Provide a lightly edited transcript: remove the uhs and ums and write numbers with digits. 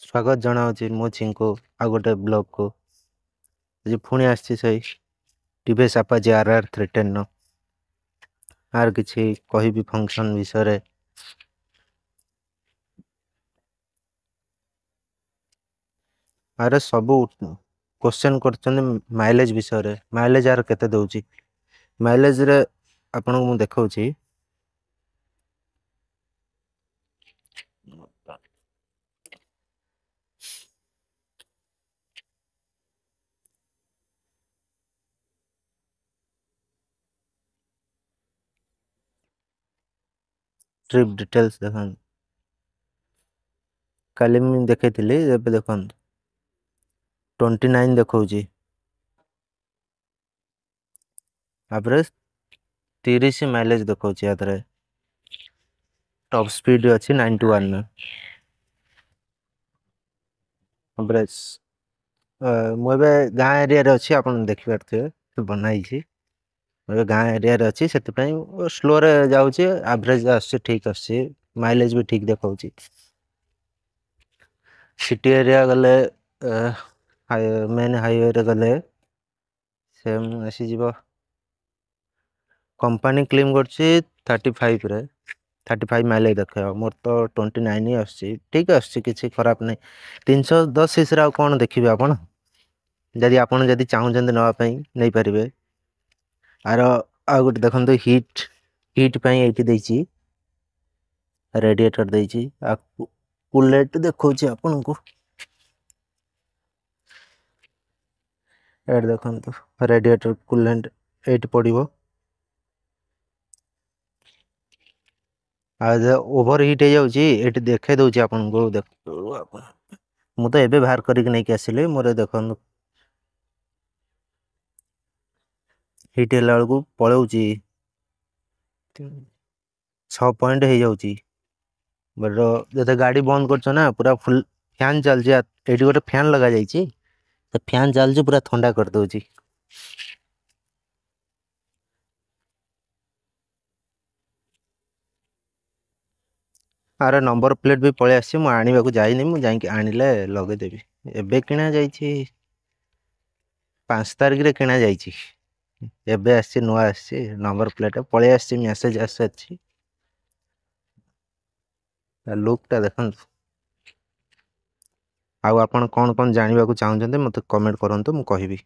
ସ୍ୱାଗତ ଜଣାଉଛି ମୁଁ ଚିଙ୍କୁ ଆଉ ଗୋଟେ ବ୍ଲଗ୍କୁ। ଆଜି ପୁଣି ଆସିଛି ସେଇ ଟିଭିଏସ୍ ଆପାଚି RR 310ର ଆର କିଛି କହିବି ଫଙ୍କସନ୍ ବିଷୟରେ। ଆର ସବୁ କ୍ୱେଶ୍ଚନ୍ କରୁଛନ୍ତି ମାଇଲେଜ୍ ବିଷୟରେ, ମାଇଲେଜ୍ ଆର କେତେ ଦେଉଛି। ମାଇଲେଜ୍ରେ ଆପଣଙ୍କୁ ମୁଁ ଦେଖାଉଛି। ଟ୍ରିପ୍ ଡିଟେଲ୍ସ ଦେଖନ୍ତୁ, କାଲି ମୁଁ ଦେଖେଇଥିଲି, ଏବେ ଦେଖନ୍ତୁ 29 ଦେଖାଉଛି। ଆଭରେଜ 30 ମାଇଲେଜ୍ ଦେଖାଉଛି। ୟା ଟପ୍ ସ୍ପିଡ଼ ଅଛି 91। ଆଭରେଜ ମୁଁ ଏବେ ଗାଁ ଏରିଆରେ ଅଛି, ଆପଣ ଦେଖିପାରୁଥିବେ ବନା ହେଇଛି। ମୁଁ ଏବେ ଗାଁ ଏରିଆରେ ଅଛି, ସେଥିପାଇଁ ସ୍ଲୋରେ ଯାଉଛି। ଆଭରେଜ ଆସୁଛି, ଠିକ୍ ଆସୁଛି, ମାଇଲେଜ୍ ବି ଠିକ୍ ଦେଖାଉଛି। ସିଟି ଏରିଆ ଗଲେ, ମେନ୍ ହାଇୱେରେ ଗଲେ ସେମ୍ ଆସିଯିବ। କମ୍ପାନୀ କ୍ଲେମ୍ କରୁଛି 35ରେ, 35 ମାଇଲେଜ୍ ଦେଖାଇବ। ମୋର ତ 29 ହିଁ ଆସୁଛି, ଠିକ୍ ଆସୁଛି, କିଛି ଖରାପ ନାହିଁ। 310 ସିସିରେ ଆଉ କ'ଣ ଦେଖିବେ ଆପଣ? ଯଦି ଆପଣ ଯଦି ଚାହୁଁଛନ୍ତି ନେବା ପାଇଁ, ନେଇପାରିବେ। ଆର ଆଉ ଗୋଟେ ଦେଖନ୍ତୁ, ହିଟ୍ ପାଇଁ ଏଇଠି ଦେଇଛି, ରେଡ଼ିଏଟର୍ ଦେଇଛି। ଆଉ କୁଲେଣ୍ଟ ଦେଖାଉଛି ଆପଣଙ୍କୁ, ଏଇଠି ଦେଖନ୍ତୁ, ରେଡ଼ିଏଟର୍ କୁଲେଣ୍ଟ ଏଇଠି ପଡ଼ିବ। ଆଉ ଓଭର ହିଟ୍ ହେଇଯାଉଛି, ଏଇଠି ଦେଖାଇ ଦେଉଛି ଆପଣଙ୍କୁ। ଦେଖ ଆପଣ, ମୁଁ ତ ଏବେ ବାହାର କରିକି ନେଇକି ଆସିଲି ମୋର। ଦେଖନ୍ତୁ, ହିଟ୍ ହେଲା ବେଳକୁ ପଳାଉଛି, 6 ପଏଣ୍ଟ ହେଇଯାଉଛି। ବଟ୍ ଯେତେ ଗାଡ଼ି ବନ୍ଦ କରୁଛ ନା, ପୁରା ଫୁଲ୍ ଫ୍ୟାନ୍ ଚାଲିଛି। ଏଇଠି ଗୋଟେ ଫ୍ୟାନ୍ ଲଗାଯାଇଛି, ସେ ଫ୍ୟାନ୍ ଚାଲିଛି, ପୁରା ଥଣ୍ଡା କରିଦେଉଛି। ଆର ନମ୍ବର ପ୍ଲେଟ୍ ବି ପଳେଇ ଆସିଛି, ମୁଁ ଆଣିବାକୁ ଯାଇନି, ମୁଁ ଯାଇକି ଆଣିଲେ ଲଗେଇଦେବି। ଏବେ କିଣା ଯାଇଛି, 5 ତାରିଖରେ କିଣା ଯାଇଛି, ଏବେ ଆସିଛି, ନୂଆ ଆସିଛି। ନମ୍ବର ପ୍ଲେଟ୍ ପଳେଇ ଆସିଛି, ମେସେଜ୍ ଆସିସାରିଛି। ଲୁକ୍ଟା ଦେଖନ୍ତୁ। ଆଉ ଆପଣ କ'ଣ କ'ଣ ଜାଣିବାକୁ ଚାହୁଁଛନ୍ତି, ମୋତେ କମେଣ୍ଟ କରନ୍ତୁ, ମୁଁ କହିବି।